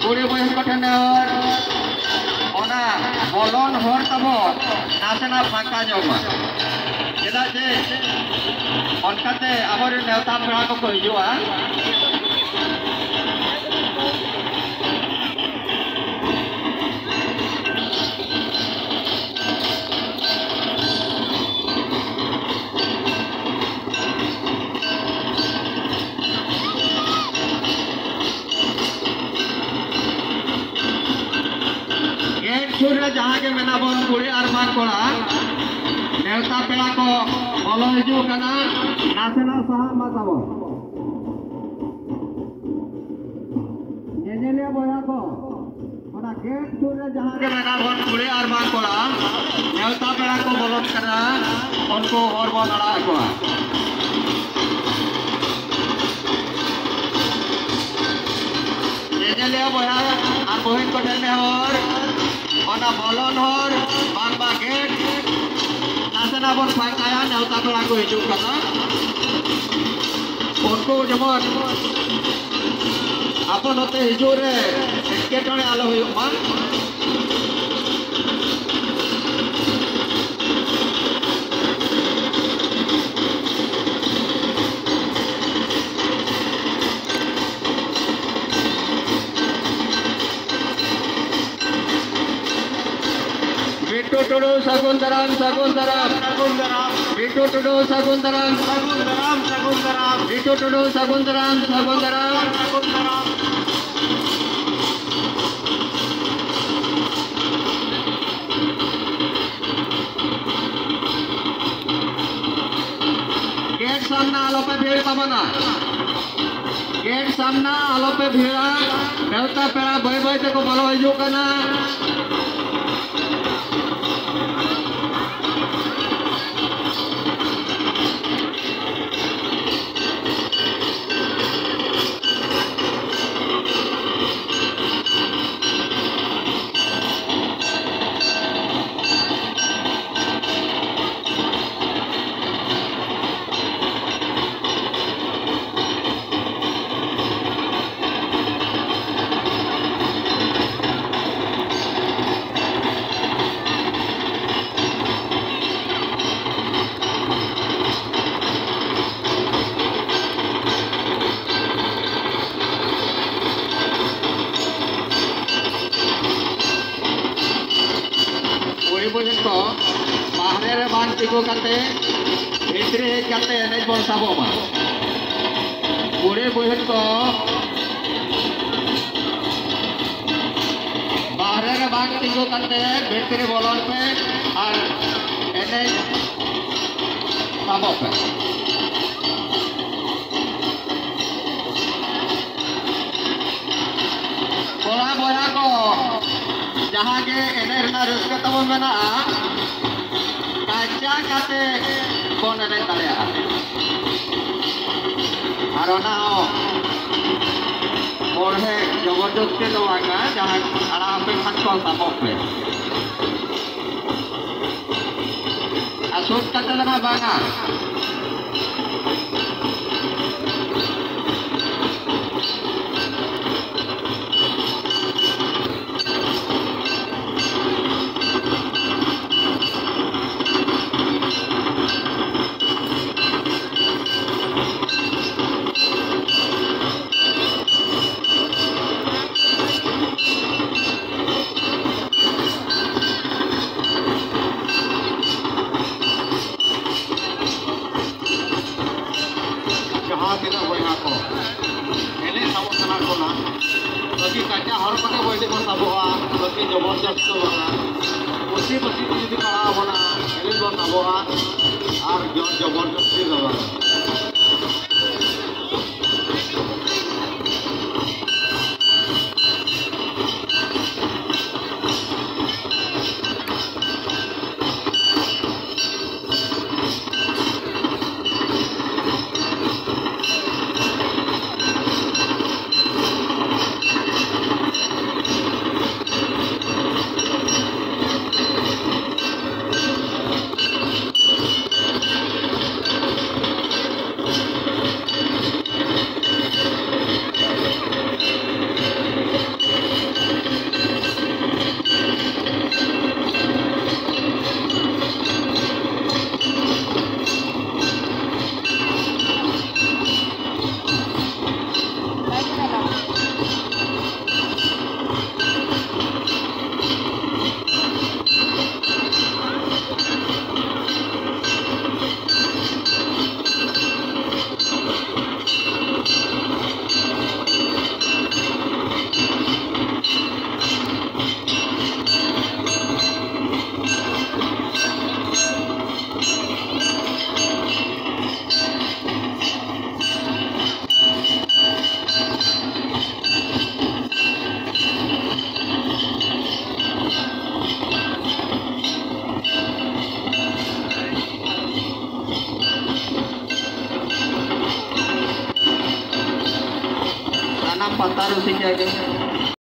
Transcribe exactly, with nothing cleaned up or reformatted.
ᱠᱩᱲᱤ ᱵᱚᱭᱦᱟ ᱠᱚᱴᱷᱮᱱ ᱱᱮᱦᱚᱨ, ᱚᱱᱟ ᱵᱚᱞᱚᱱ ᱦᱚᱨ ᱛᱟᱵᱚ ᱱᱟᱥᱮᱱᱟᱜ ᱯᱷᱟᱸᱠᱟ ᱧᱚᱜ ᱢᱟ, ᱪᱮᱫᱟᱜ ᱡᱮ ᱚᱱᱠᱟᱛᱮ ᱟᱵᱚᱨᱮᱱ ᱱᱮᱣᱛᱟ ᱯᱮᱲᱟ ᱠᱚᱠᱚ ᱦᱤᱡᱩᱜᱼᱟ᱾ ᱜᱮᱴ ᱥᱩᱨ ᱨᱮ ᱡᱟᱦᱟᱸ ᱜᱮ ᱢᱮᱱᱟᱜ ᱵᱚᱱ ᱠᱩᱲᱤ ᱟᱨ ᱵᱟᱝ ᱠᱚᱲᱟ, ᱱᱮᱣᱛᱟ ᱯᱮᱲᱟ ᱠᱚ ᱵᱚᱞᱚ ᱦᱤᱡᱩᱜ ᱠᱟᱱᱟ, ᱱᱟᱥᱮᱱᱟᱜ ᱥᱟᱦᱟᱜ ᱢᱟ ᱛᱟᱵᱚᱱ᱾ ᱧᱮᱧᱮᱞᱤᱭᱟᱹ ᱵᱚᱭᱦᱟ ᱠᱚ, ᱚᱱᱟ ᱜᱮᱴ ᱥᱩᱨ ᱨᱮ ᱡᱟᱦᱟᱸ ᱜᱮ ᱢᱮᱱᱟᱜ ᱵᱚᱱ ᱠᱩᱲᱤ ᱟᱨ ᱵᱟᱝ ᱠᱚᱲᱟ, ᱱᱮᱣᱛᱟ ᱯᱮᱲᱟ ᱠᱚ ᱵᱚᱞᱚᱱ ᱠᱟᱱᱟ, ᱩᱱᱠᱩ ᱦᱚᱨ ᱵᱚᱱ ᱟᱲᱟᱜ ᱟᱠᱚᱣᱟ᱾ ᱧᱮᱧᱮᱞᱤᱭᱟᱹ ᱵᱚᱭᱦᱟ ᱟᱨ ᱵᱚᱦᱤᱱ ᱠᱚᱴᱷᱮᱱ ᱱᱮᱦᱚᱨ, ᱚᱱᱟ ᱵᱚᱞᱚᱱ ᱦᱚᱨ ᱵᱟᱝ ᱵᱟ ᱜᱮᱴ ᱱᱟᱥᱮᱱᱟᱜ ᱵᱚᱱ ᱯᱷᱟᱸᱠᱟᱭᱟ, ᱱᱮᱣᱛᱟ ᱯᱮᱲᱟ ᱠᱚ ᱦᱤᱡᱩᱜ ᱠᱟᱱᱟ᱾ ᱩᱱᱠᱩ ᱡᱮᱢᱚᱱ ᱟᱵᱚ ᱱᱚᱛᱮ ᱦᱤᱡᱩᱜ ᱨᱮ ᱮᱴᱠᱮᱴᱚᱬᱮ ᱟᱞᱚ ᱦᱩᱭᱩᱜ ᱢᱟ᱾ ᱵᱤᱴᱩ ᱴᱩᱰᱩ, ᱥᱟᱹᱜᱩᱱ ᱫᱟᱨᱟᱢ, ᱥᱟᱹᱜᱩᱱ ᱫᱟᱨᱟᱢ᱾ ᱥᱟᱹᱜᱩᱱ ᱫᱟᱨᱟᱢ᱾ ᱵᱤᱴᱩ ᱴᱩᱰᱩ, ᱥᱟᱹᱜᱩᱱ ᱫᱟᱨᱟᱢ᱾ ᱥᱟᱹᱜᱩᱱ ᱫᱟᱨᱟᱢ, ᱥᱟᱹᱜᱩᱱ ᱫᱟᱨᱟᱢ᱾ ᱵᱤᱴᱩ ᱴᱩᱰᱩ, ᱥᱟᱹᱜᱩᱱ ᱫᱟᱨᱟᱢ, ᱥᱟᱹᱜᱩᱱ ᱫᱟᱨᱟᱢ᱾ ᱥᱟᱹᱜᱩᱱ ᱫᱟᱨᱟᱢ᱾ ᱜᱮᱴ ᱥᱟᱢᱱᱟ ᱟᱞᱚᱯᱮ ᱵᱷᱤᱲ ᱛᱟᱵᱚᱱᱟ᱾ ᱜᱮᱴ ᱥᱟᱢᱱᱟ ᱟᱞᱚᱯᱮ ᱵᱷᱤᱲᱟ᱾ ᱱᱮᱣᱛᱟ ᱯᱮᱲᱟ ᱵᱟᱹᱭ ᱵᱟᱹᱭ ᱛᱮᱠᱚ ᱵᱚᱞᱚ ᱦᱤᱡᱩᱜ ᱠᱟᱱᱟ᱾ ᱛᱤᱸᱜᱩ ᱠᱟᱛᱮ, ᱵᱷᱤᱛᱨᱤ ᱦᱮᱡ ᱠᱟᱛᱮ ᱮᱱᱮᱡ ᱵᱚᱱ ᱥᱟᱵᱚᱜ ᱢᱟ᱾ ᱠᱩᱲᱤ ᱵᱚᱭᱦᱟ ᱠᱚ ᱵᱟᱦᱨᱮ ᱨᱮ ᱵᱟᱝ ᱛᱤᱸᱜᱩ ᱠᱟᱛᱮ ᱵᱷᱤᱛᱨᱤ ᱵᱚᱞᱚᱱ ᱯᱮ ᱟᱨ ᱮᱱᱮᱡ ᱥᱟᱵᱚᱜ ᱯᱮ᱾ ᱠᱚᱲᱟ ᱵᱚᱭᱦᱟ ᱠᱚ, ᱡᱟᱦᱟᱸ ᱜᱮ ᱮᱱᱮᱡ ᱨᱮᱱᱟᱜ ᱨᱟᱹᱥᱠᱟᱹ ᱛᱟᱵᱚᱱ ᱢᱮᱱᱟᱜᱼᱟ, ᱠᱟᱪᱟ ᱠᱟᱛᱮ ᱵᱚᱱ ᱮᱱᱮᱡ ᱫᱟᱲᱮᱭᱟᱜᱼᱟ᱾ ᱟᱨ ᱚᱱᱟ ᱦᱚᱸ ᱵᱚᱲᱦᱮ ᱡᱚᱵᱚᱨᱫᱚᱥᱛᱤ ᱫᱚ ᱵᱟᱝᱟ, ᱡᱟᱦᱟᱸ ᱟᱲᱟᱜ ᱟᱯᱮ ᱠᱷᱟᱱ ᱠᱚ ᱥᱟᱵᱚᱜ ᱯᱮ᱾ ᱟᱨ ᱥᱩᱫ ᱠᱟᱛᱮ ᱫᱚ ᱱᱟᱜ ᱵᱟᱝᱟ᱾ ᱡᱟᱦᱟᱸ ᱛᱤᱱᱟᱹᱜ ᱵᱚᱭᱦᱟ ᱠᱚ ᱮᱱᱮᱡ ᱥᱟᱵᱚᱜ ᱥᱟᱱᱟ ᱠᱚ ᱠᱟᱱᱟ, ᱵᱟᱹᱠᱤ ᱠᱟᱪᱟ ᱦᱚᱲ ᱠᱚᱛᱮ ᱵᱚ ᱮᱱᱮᱡ ᱵᱚᱱ ᱥᱟᱵᱚᱜᱼᱟ, ᱵᱟᱹᱠᱤ ᱡᱚᱵᱚᱨᱫᱚᱥᱛᱤ ᱫᱚ ᱵᱟᱝᱟ᱾ ᱠᱩᱥᱤ ᱠᱩᱥᱤ ᱛᱮ ᱡᱩᱫᱤ ᱯᱟᱲᱟᱣ ᱟᱵᱚᱱᱟ, ᱮᱱᱮᱡ ᱵᱚᱱ ᱥᱟᱵᱚᱜᱼᱟ, ᱟᱨ ᱡᱚ-, ᱡᱚᱵᱚᱨᱫᱚᱥᱛᱤ ᱫᱚ ᱵᱟᱝᱟ᱾ ᱡᱚᱦᱟᱨ ᱜᱮ᱾